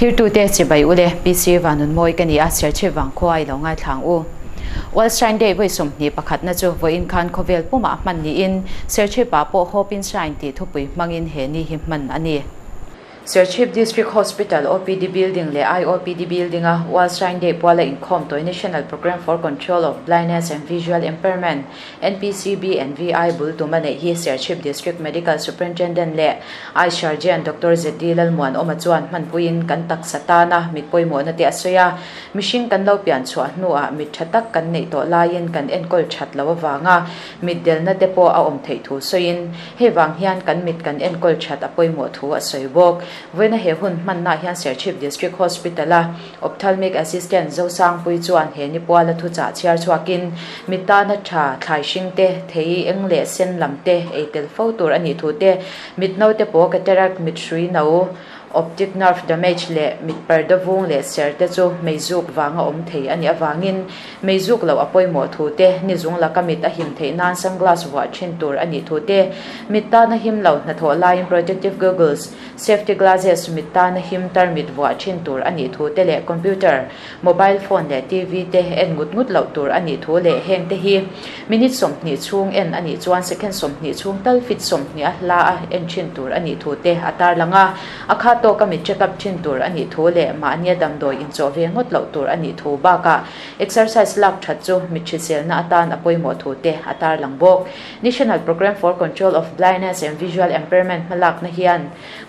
Thlirtute chibai ule PC Vanunmawi ka ni a, Serchhip vangkhua i lo ngaithla ang u. World Shrine Day vawi 21na chu vawiin khan khawvel pumah hman niin Serchhipah pawh Hope in Shrine tih thupui hmangin he ni hi hman a ni. Serchhip District Hospital OPD Building leh IOPD Building-a World Shrine Day puala inkhawm tawi National Programme for Control of Blindness and Visual Impairment, NPCB and VI, bul tum a neih hi Serchhip District Medical Superintendent leh Eye Surgeon Doctor ZD Lalmuanawma chuan hmanpuiin kan taksa tana mit pawimawhna te a sawi a. Mihring kan lo pian chhuah hnuah mit tha tak kan neih tawh laiin kan enkawl that loh avanga mit delna te pawh a awm theih thu sawiin Hei vang hian kan mit kan enkawl that a pawimawh thu a sawi bawk. Vawiina he hun hmannaah hian Serchhip District Hospital-a Ophthalmic Assistant Zosangpui chuan he ni puala thuchah chhiar chhuakin mit tana tha thlai hring te, thei eng leh sen lam te ei tel fo tur a nih thu te, mit naute pawh cataract, mit hrui no, Optic nerve damage leh mit parda vung leh ser te chu meizuk vanga awm thei a nih avangin meizuk loh a pawimawh thu te, ni zung laka mit a him theih nan sunglass vuah thin tur a nih thu te, mit tana him lo hnathawh laiin protective goggles, safety glasses, mit tana him tarmit vuah thin tur a nih thu te leh computer, Mobile phone leh TV te en ngut ngut loh tur a nih thu leh heng te hi minute 20 chhung en a nih chuan second 20 chhung tal fit 20 a hla a en thin tur a nih thu te a tarlang a, a kha tawka mi check up thin tur a nih thu leh mahnia damdawi inchawh ve ngawt loh tur a nih thu bakah exercise lak that chu mit hriselna atan a pawimawh thu te a tarlang bawk. National Programme for Control of Blindness and Visual Impairment hmalakna hian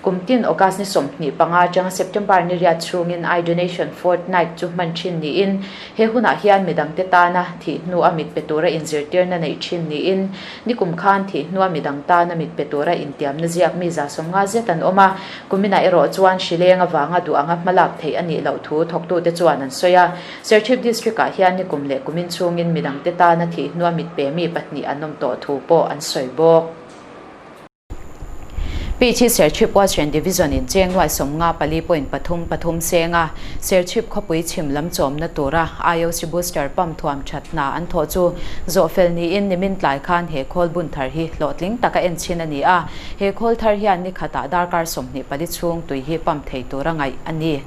Kum tin August ni 25 atanga September ni riat chhungin Eye Donation Fortnight chu hman thin niin he hunah hian midangte tana thih hnua mit pe tura inzirtirna neih thin niin nikum khan thih hnua midang tana mit pe tura intiamna ziak mi 50 zet an awm a, kuminah erawh chuan hrileng avanga duh anga hmalak theih a nih loh thu thawktute chuan an sawi a. Serchhip District-ah hian nikum leh kumin chhungin midangte tana thih hnua mit pe mi pahnih an awm tawh thu pawh an sawi bawk. Pichi Serchhip Western Division in cheng nuai 54.33 senga Serchhip khawpui chhim lam chawmna tura IOC Booster pump thuam that hna an thawh chu zawhfel niin nimin tlai khan he khawl bun thar hi hlawhtling taka en chhin a ni a, he khawl thar hian ni khatah darkar 24 chhung tui hi pump thei tura ngaih a ni.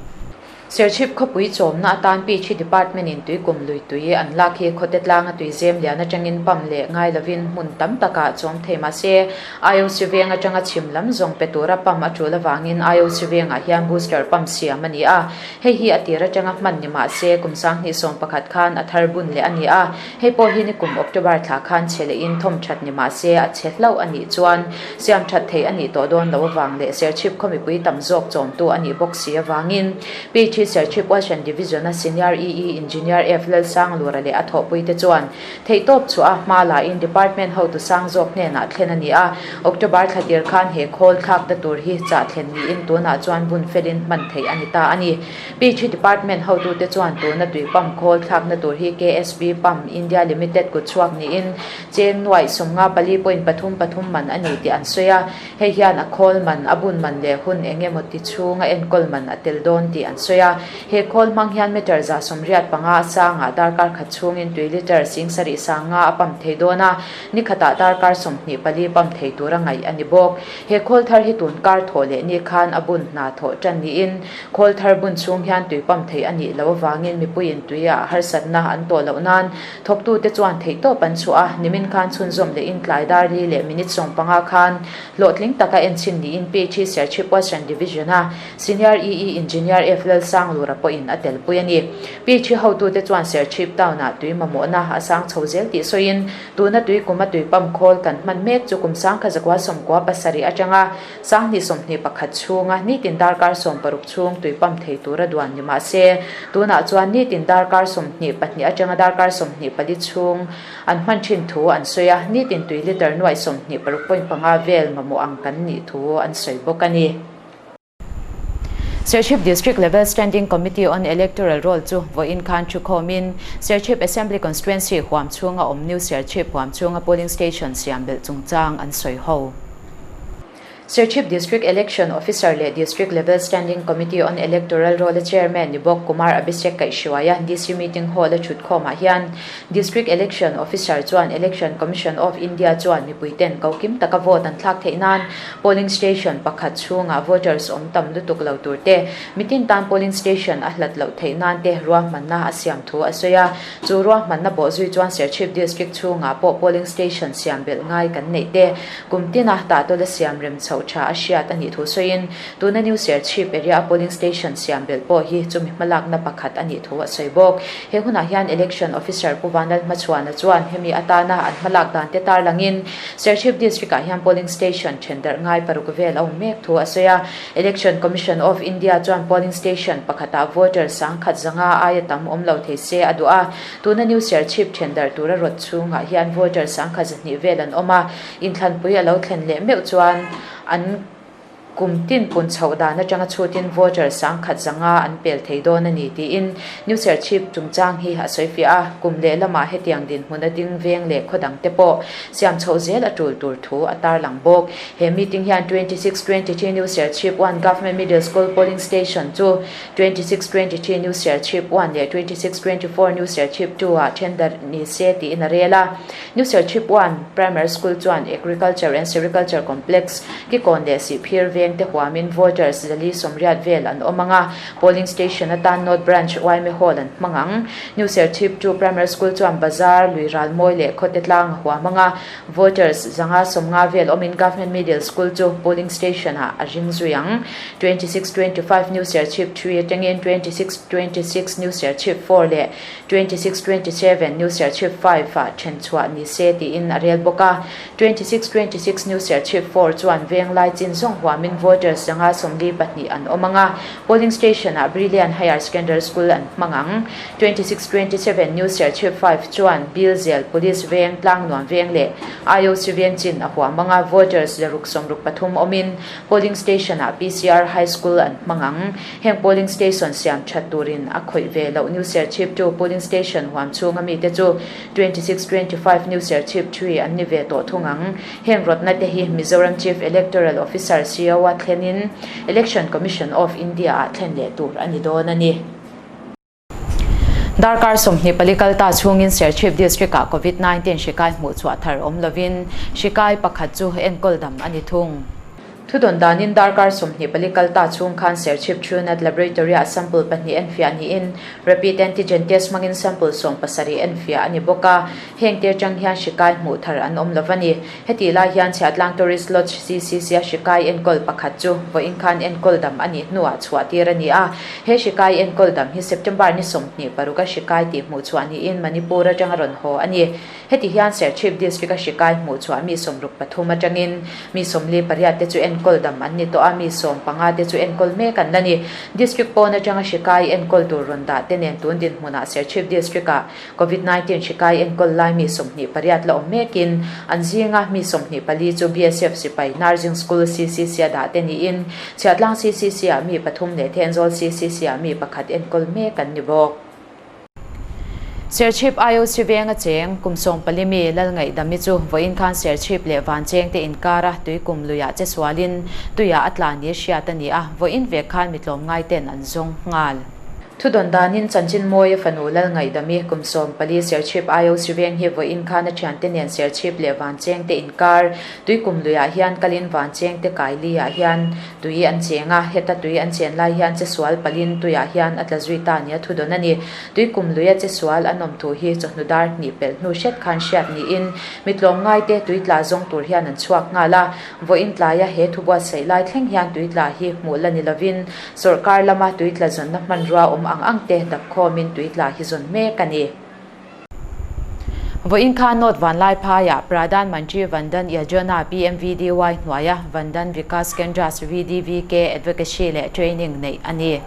Serchhip khawpui chawmna atan Pichi Department in tuikum lui tui an lak hi khawte tlanga tui zem lian atangin pump leh ngai lovin hmun tam takah chawm thei mahse IOC veng atanga chhim lam zawng pe tura pump a tul avangin IOC vengah hian booster pump siam a ni a, hei hi a tir atanga hman ni mahse kum 2011 khan a thar bun leh a ni a, hei pawh hi nikum October thla khan chhe lehin thawm that ni mahse a chhe hlauh a nih chuan siam that theih a nih tawh dawn loh avang leh Serchhip khaw mipui tam zawk chawmtu a nih bawk si avangin PHE Serchhip Western Division-a Senior EE Engineer F Lalsanglura leh a thawhpuite chuan theihtawp chhuah a hma lain Department hotu sang zawk hnenah thlen a ni a, October thla tir khan he khawl thlakna tur hi chah thlen niin tunah chuan bun felin hman theih a ni ta a ni. PHE Department hotute chuan tuna tui pump khawl thlakna tur hi KSB Pump India Limited kutchhuak niin cheng nuaih 54.33 man a ni tih an sawi a, hei hian a khawl man, a bun man leh hun eng emaw ti chhunga enkawl man a tel dawn tih an sawi a. He khawl hmang hian meter 85 a sangah darkar khat chhungin tui litre 7500 a pump thei dawn a, ni khatah darkar 24 pump thei tura ngaih a ni bawk. He khawl thar hi tun kar thawh leh ni khan a bun hna thawh tan niin khawl thar bun chhung hian tui pump theih a nih loh avangin mipuiin tuiah harsatna an tawh loh nan Thawktute chuan theihtawp an chhuah a, nimin khan chhunzawm leh in tlai dar li leh minute 15 khan hlawhtling taka enchhin niin PHE Serchhip Western Division-a Senior EE Engineer F Lalsanglura pawhin a telpui a ni. PHE hotute chuan Serchhip Town-ah tui mamawhna a sang chho zel tih sawiin tuna tui kuma tui pump khawl kan hman mek chu kum 1997 atanga 2021 chhunga nitin darkar 60 chhung tui pump thei tura duan ni mah se, tunah chuan nitin darkar 22 atanga darkar 24 chhung an hman thin thu an sawi a, nitin tui litre nuaih 26.5 vel mamawh ang kan nih thu an sawi bawk a ni. Serchhip District Level Standing Committee on Electoral Roll chu vawiin khan thu khawmin Serchhip Assembly Constituency huam chhunga awm New Serchhip huam chhunga polling station siam belh chungchang an sawi ho. Serchhip District Election Officer leh District Level Standing Committee on Electoral Roll-a Chairman ni bawk Kumar Abhishek kaihhruaia DC Meeting Hall-a thutkhawmah hian District Election Officer chuan Election Commission of India chuan mipuiten kokim taka vote an thlak theih nan Polling Station pakhat chhungah voters awm tam lutuk lo tur te, mitin tan Polling Station a hlat loh theih nan te ruahmanna a siam thu a sawi a. Chu ruahmanna bawhzui chuan Serchhip District chhungah pawh Polling Station siam belh ngai kan neih te, Kum tina tahtawla siam rem chhoh tha a hriat a nih thu sawiin, tuna New Serchhip area a polling station siam belh pawh hi chumi hmalakna pakhat a nih thu a sawi bawk. He hunah hian Election Officer Pu Vanlal Hmachhuana chuan hemi atana an hmalak dan te tarlangin Serchhip District-ah hian polling station then darh ngai paruk vel a awm mek thu a sawi a. Election Commission of India chuan polling station pakhatah voter sangkhat zanga aia tam awm lo thei se a duh a. Tuna New Serchhip then darh tura rawt chhungah hian voter sangkhat zahnih vel an awm a, inthlanpui a lo thlen leh meuh chuan an kum tin pun chhoh dan atanga chhutin voter sangkhat zanga an pel thei dawn a ni tiin New Serchhip chungchang hi a sawi fiah a, kum leh lamah hetiang dinhmun a ding veng leh khaw dang te pawh siam chhoh zel a tul tur thu a tarlang bawk. He meeting hian 26 23 New Serchhip 1 Government Middle School Polling Station chu 26 23 New Serchhip 1 leh 26 24 New Serchhip 2 ah then darh ni se tiin a rel a. New Serchhip 1 Primary School chuan Agriculture and Sericulture Complex Kikawn leh Sihphir veng te huamin voters zali sawmriat vel an awm ang a, polling station atan North Branch yma Hall an hmang ang. New Serchhip 2 Primary School chuan Bazar, Luiralmawi leh Khawte tlang a huam ang a, Voters zanga sawmnga vel awmin Government Middle School chu polling station ah a ring zui ang. 26 25 New Serchhip 3 atangin 26 26 New Serchhip 4 leh 26 27 New Serchhip 5 ah then chhuah ni se tiin a rel bawk a. 26 26 New Serchhip 4 chuan venglai chin zawng huamin voters zanga 42 an awm ang a, polling station ah Brilliant Higher Secondary School an hmang ang. 26 27 New Serchhip 5 chuan Bilzel Police Veng, Tlangnuam Veng leh IOC Veng chin a huam ang a, voters zaruk 63 awmin polling station ah PCR High School an hmang ang. Heng polling station siam that turin a khawih ve loh New Serchhip 2 polling station huam chhunga mite chu 26 25 New Serchhip 3 an ni ve tawh thung ang. Heng rawtna te hi Mizoram Chief Electoral Officer CEO a thlenin Election Commission of India ah thlen leh tur a ni dawn a ni. Darkar 24 kal ta chhungin Serchhip District-ah Covid 19 hri kai hmuh chhuah thar awm lovin hri kai pakhat chu enkawl dam a ni thung. Thudawn danin darkar 24 kal ta chhung khan Serchhip Truenat Laboratory-ah sample pahnih enfiah niin Rapid Antigen Test hmangin sample 17 enfiah a ni bawk a, heng te atang hian hri kai hmuh thar an awm lo a ni. Hetih lai hian Chhiahtlang Tourist Lodge CCC-a hri kai enkawl pakhat chu vawiin khan enkawl dam a nih hnuah chhuah tir a ni a. He hri kai enkawl dam hi September ni 26 a hri kai tih hmuh chhuah niin Manipur atanga rawn haw a ni. Heti hian Serchhip District a hri kai hmuh chhuah mi 63 atangin mi 48 te chu enkawl dam an ni tawh a, mi 15 te chu enkawl mek an la ni. District pawn atanga hri kai enkawl tur rawn dah te nen tun dinhmunah Serchhip District ah Covid 19 hri kai enkawl lai mi 28 la awm mekin an zinga mi 24 chu BSF sipai Nursing School CCC a dah te niin Chhiahtlang CCC ah mi pathum leh Thenzawl CCC ah mi pakhat enkawl mek an ni bawk. Serchhip IOC venga cheng kum 14 mi Lalngaihdami chu vawiin khan Serchhip leh Vancheng te inkara tuikum luiah che sualin tuiah a tla ni hriat a ni a, vawiin vek khan mi tlawmngai ten an zawng nghal. Thudawn danin Chanchin Mawia fanu Lalngaihdami kum 14 Serchhip IOC veng hi vawiin khan a thiante nen Serchhip leh Vancheng te inkar tuikum luiah hian kalin Vancheng te Kaili ah hian tui an cheng a, heta tui an chen lai hian chesual palin tuiah hian a tla zui ta nia thudawn a ni. Tuikum luia chesual an awm thu hi chawhnu dar hnih pelh hnu hret khan hriat niin mi tlawmngai te tui tla zawng tur hian an chhuak nghal a, vawiin tlaia he thu buatsaih lai thleng hian tui tla hi hmuh la ni lovin Sawrkar lama tui tla zawnna hmanrua awm ang ang te dapkhawmin tui tla hi zawn mek a ni. Vawiin khan North Vanlaiphaiah Pradhan Mantri Vandan Yojana, PMVDY, hnuaia Vandan Vikas Kendras, VDVK, Advocacy leh Training neih a ni.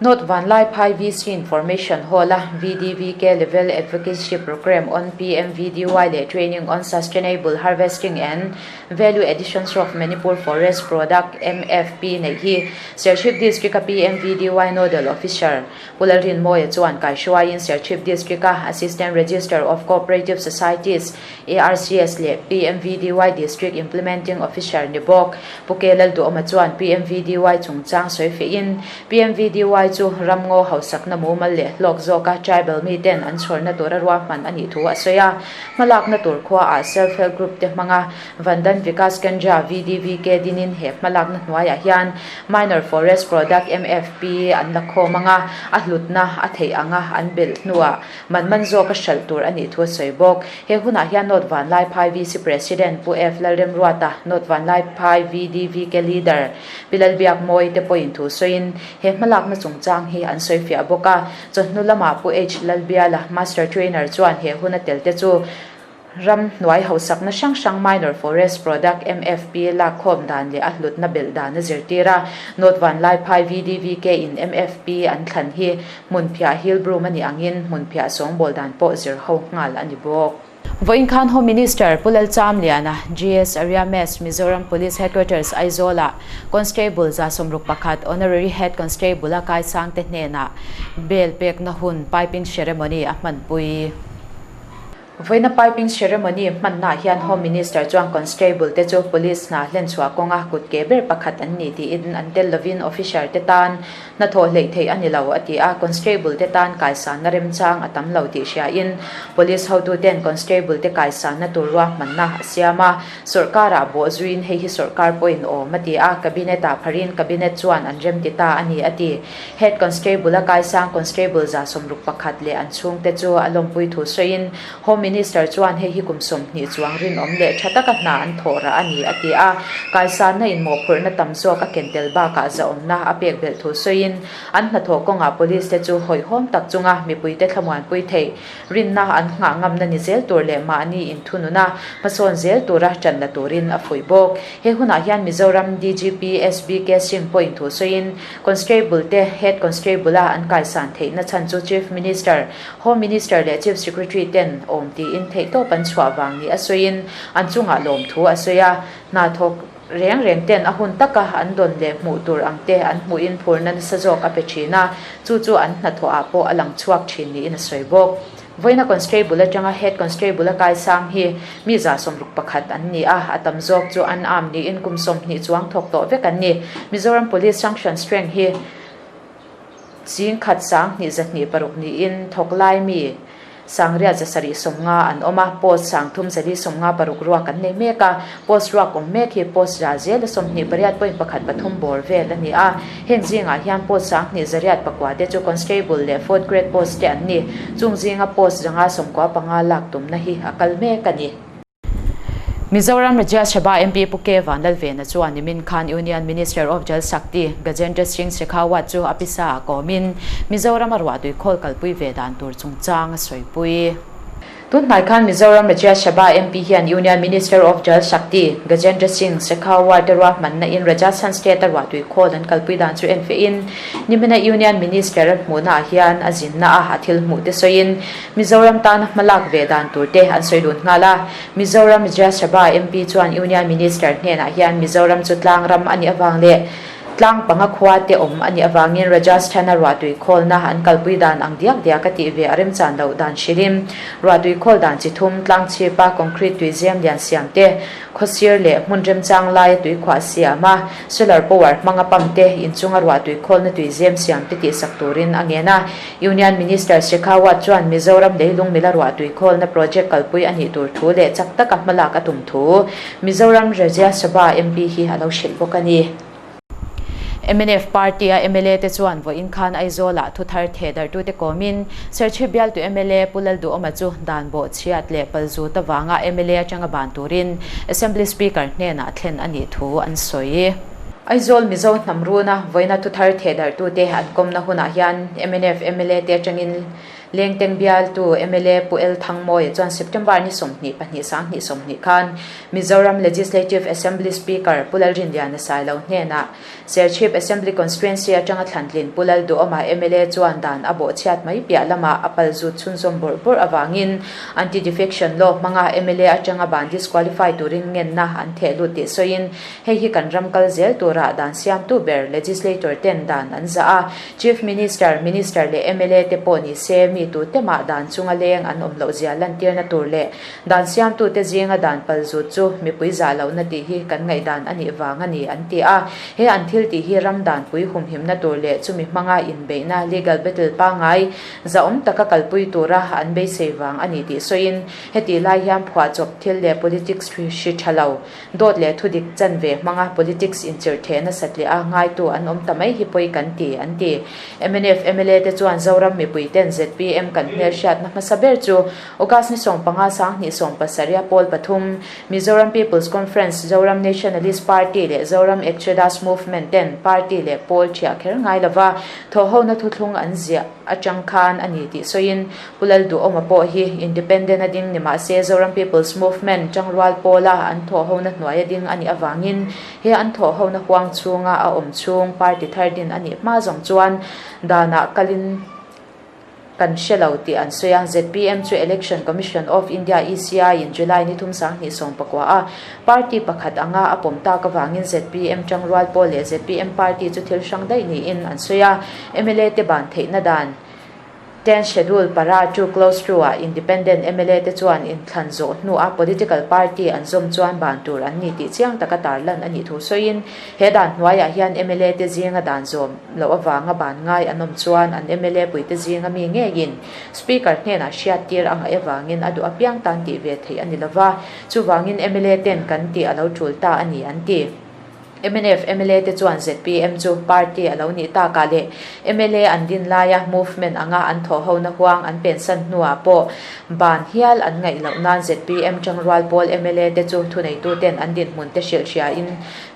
North Vanlaiphai VC Information Hall-a VDVK Level Advocacy Programme on PMVDY leh Training on Sustainable Harvesting and Value Additions of Manipur Forest Product, MFP, neih hi Serchhip District-a PMVDY Nodal Officer Pu Lalrinmawia chuan kaihruaiin Serchhip District-a Assistant Registrar of Cooperative Societies, ARCS, leh PMVDY District Implementing Officer ni bawk Pu K Lalduhawma chuan PMVDY chungchang sawi fehin PMVDY chu ramngaw hausakna mumal leh hlawk zawka tribal miten an chhawrna tura ruahman a nih thu a sawi a. Hmalakna tur khuaah Self Help Group te hmanga Vandan Vikas Kendra, VDVK, dinin he hmalakna hnuaiah hian Minor Forest Product, MFP, an la khawm anga a hlutna a theih anga an belh hnuah man man zawka hralh tur a nih thu a sawi bawk. He hunah hian North Vanlaiphai VC President Pu F Lalremruata, North Vanlaiphai VDVK Leader Pi Lalbiakmawi te pawhin thu sawiin he hmalakna chungchang hi an sawi fiah bawk a. Chawhnu lamah Pu H Lalbiala, Master Trainer chuan he huna tel te chu ram hnuai hausakna hrang hrang Minor Forest Product, MFP, lakkhawm dan leh a hlutna belh dan a zirtir a. North Vanlaiphai VDVK in MFP an thlan hi Hmunphiah Hillbroom a nih angin hmunphiah sawngbawl dan pawh zir ho nghal a ni bawk. Vawiin khan Home Minister Pu Lalchamliana, GS Area Mess, Mizoram Police Headquarters Aizawl-ah Constable 161 Honorary Head Constable a kaisangte hnenah bail pekna hun piping ceremony a hmanpui. Vawiina piping ceremony hmannaah hian Home Minister chuan Constable te chu Police hna hlenchhuah kawnga kut ke ber pakhat an ni tiin an tel lovin officer te tan hnathawh hleih theih a ni lo a ti a, Constable te tan kaisanna remchang a tam lo tih hriain Police hotuten Constable te kaisanna tur ruahmanna a siam a, sawrkarah bawh zuiin hei hi sawrkar pawhin awm a ti a, Cabinet-ah pharin Cabinet chuan an remti ta a ni a ti. Head Constable a kaisang Constable 61 leh an chhungte chu a lawmpui thu sawiin Home Minister chuan hei hi kum 20 chuang rinawm leh tha taka hna an thawh rah a ni a ti a, kaisanna in mawhphurhna tam zawk a ken tel bakah zahawmna a pek belh thu sawiin an hnathawh kawngah Police te chu hawihhawm tak chunga mipuite thlamuanpui theih rinna an nghah ngamna ni zel tur leh mahni inthununa hmasawn zel tura ṭan la turin a fuih bawk. He hunah hian Mizoram DGP SBK Singh pawhin thu sawiin Constable te Head Constable a an kaisan theihna chhan chu Chief Minister, Home Minister leh Chief Secretary ten awm tiin theihtawp an chhuah vang ni a sawiin an chungah lawmthu a sawi a. Hna thawk reng reng ten a hun taka an dawn leh hmuh tur ang te an hmuhin phurna nasa zawk a pe thin a, chu chu an hnathawh ah pawh a lang chhuak thin niin a sawi bawk. Vawiina Constable atanga Head Constable a kaisang hi mi 61 an ni a, a tam zawk chu an arm niin kum 20 chuang thawk tawh vek an ni. Mizoram Police Sanction Strength hi 10,000 206 niin thawk lai mi 790 an awm a, post 3456 ruak an nei mek a, post ruak awm mek hi post za zela 28.13 bawr vel a ni a, heng zingah hian post 2809 te chu constable leh fourth grade post te an ni, chung zinga post 595 lak tumna hi a kal mek a ni. Mizoram Rajya Sabha MP Pu K Vanlalvena chuan nimin khan Union Minister of Jal Shakti Gajendra Singh Shekhawat chu a pisa ah kawmin Mizoram a ruahtui khawl kalpui ve dan tur chungchang a sawipui. Tunhnai khan Mizoram Rajya Sabha MP hian Union Minister of Jal Shakti Gajendra Singh Shekhawat te ruahmanna in Rajasthan State a ruahtui khawl an kalpui dan chu enfiahin nimina Union Minister a hmuhna ah hian a zinna a a thil hmuh te sawiin Mizoram tana hmalak ve dan tur te an sawi dun nghal a. Mizoram Rajya Sabha MP chuan Union Minister hnenah hian Mizoram chu tlang ram a nih avang leh tlang panga khua te awm a nih avangin Rajasthan-a ruahtui khawlna an kalpui dan ang diak diak a tih ve a remchan loh dan hrilhin ruahtui khawl dan chi thum tlang chhipa concrete tui zem lian siam te Khawsir leh hmun remchang laia tui khuah siam a, solar power hmanga pump te, inchunga ruah tui khawlna tui zem siam te tihsak turin a ngen a. Union Minister Shekhawat chuan Mizoram leilung mila ruah tui khawlna project kalpui a nih tur thu leh chak taka hmalak a tum thu Mizoram Rajya Sabha MP hi a lo hrilh bawk a ni. Mnf party a mla te chuan vawiin khan Aizawl-ah thuthar thehdarhtute kawmin Serchhip bialtu mla Pu Lalduhawma chu dan bawh chhiat leh palzut avanga mla atanga ban turin Assembly Speaker hnenah thlen a nih thu an sawi. Aizawl Mizo hnam runa vawiina thuthar thehdarhtute an kawmna hunah hian mnf mla te atangin. Lengteng bialtu mla Pu El Thangmawia chuan September ni 22 2020 khan Mizoram Legislative Assembly Speaker Pu Lalrinliana Sailo hnenah Serchhip Assembly Constituency atanga thlantlin Pu Lalduhawma mla chuan dan a bawhchhiat mai piah lamah a pal zut chhunzawm bawrh bawrh avangin Anti-Defection Law hmanga mla atanga ban disqualify turin ngenna an theh lut tih sawiin hei hi kan ram kal zel turah dan siamtu ber Legislator ten dan an zah a. Chief Minister, Minister leh mla te pawh ni se mi tute mah dan chunga leng an awm loh zia lantirna tur leh Dan siamtute zinga dan pal zut chu mipui zah lohna tih hi kan ngaihdan a nih vang a ni an ti a. He an thil tih hi ram danpui humhimna tur leh chumi hmanga inbeihna legal battle pangngai zahawm taka kalpui tura an beisei vang a ni tih sawiin hetih lai hian phuahchawp thil leh politics hri tha lo dawt leh thudik chanve hmanga politics inchirhtheh nasat leh a ngaitu an awm ta mai hi pawi kan ti an ti. Mnf mla te chuan Zoram mipuiten zpm kan hmelhriatna hmasa ber chu August ni 15 2017 pawl pathum, Mizoram People's Conference, Zoram Nationalist Party leh Zoram Exodus Movement ten party leh pawl thiah kher ngai lova thawhhona thuthlung an ziah atang khan a ni tih sawiin Pu Lalduhawma pawh hi Independent a ding ni mahse Zoram People's Movement tangrual pawla an thawhhona hnuaia ding a nih avangin he an thawhhona huang chhunga a awm chhung party thar din a nih hma zawng chuan danah kalin Kan hre lo tih an sawi a, zpm chu Election Commission of India, ECI, in July ni thum 2019 a party pakhat anga a pawm tak avangin zpm tangrual pawl leh zpm party chu thil hrang daih niin an sawi a, mla te ban theihna dan Ten Schedule para two clause two ah Independent mla te chuan inthlan zawh hnua political party an zawm chuan ban tur an ni tih chiang taka tarlan a nih thu sawiin he dan hnuaiah hian mla te zinga dan zawm loh avanga ban ngai an awm chuan an mla puite zinga mi ngeiin Speaker hnenah hriattir a ngaih avangin a duh apiang tan tih ve theih a ni lova, chuvangin mla ten kan tih a lo tul ta a ni an ti. Mnf mla te chuan zpm chu party a lo nih takah leh mla an din laia movement anga an thawhhona huang an pensan hnuah pawh ban hial an ngaih loh nan zpm tangrual pawl mla te chu thuneituten an dinhmun te hrilh hriain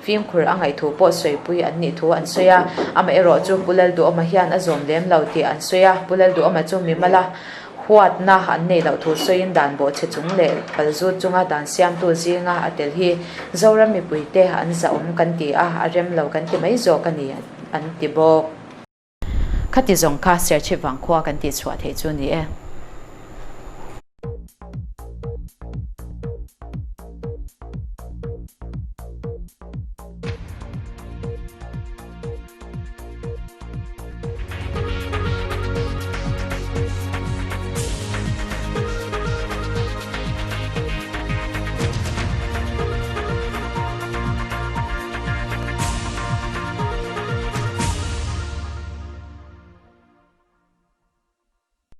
Fimkhur a ngaih thu pawh sawipui an nih thu an sawi a, amaherawh chu Pu Lalduhawma hian a zawm lem lo tih an sawi a, Pu Lalduhawma chu mimala huatna an neih loh thu sawiin dan bawhchhe chung leh palzut chunga dan siamtu zinga a tel hi Zoram mipuite an zahawm kan ti a, a rem lo kan ti mai zawk a ni an ti bawk. Khati zawng kha Serchhip vangkhua kan tihchhuah theih chu ni e.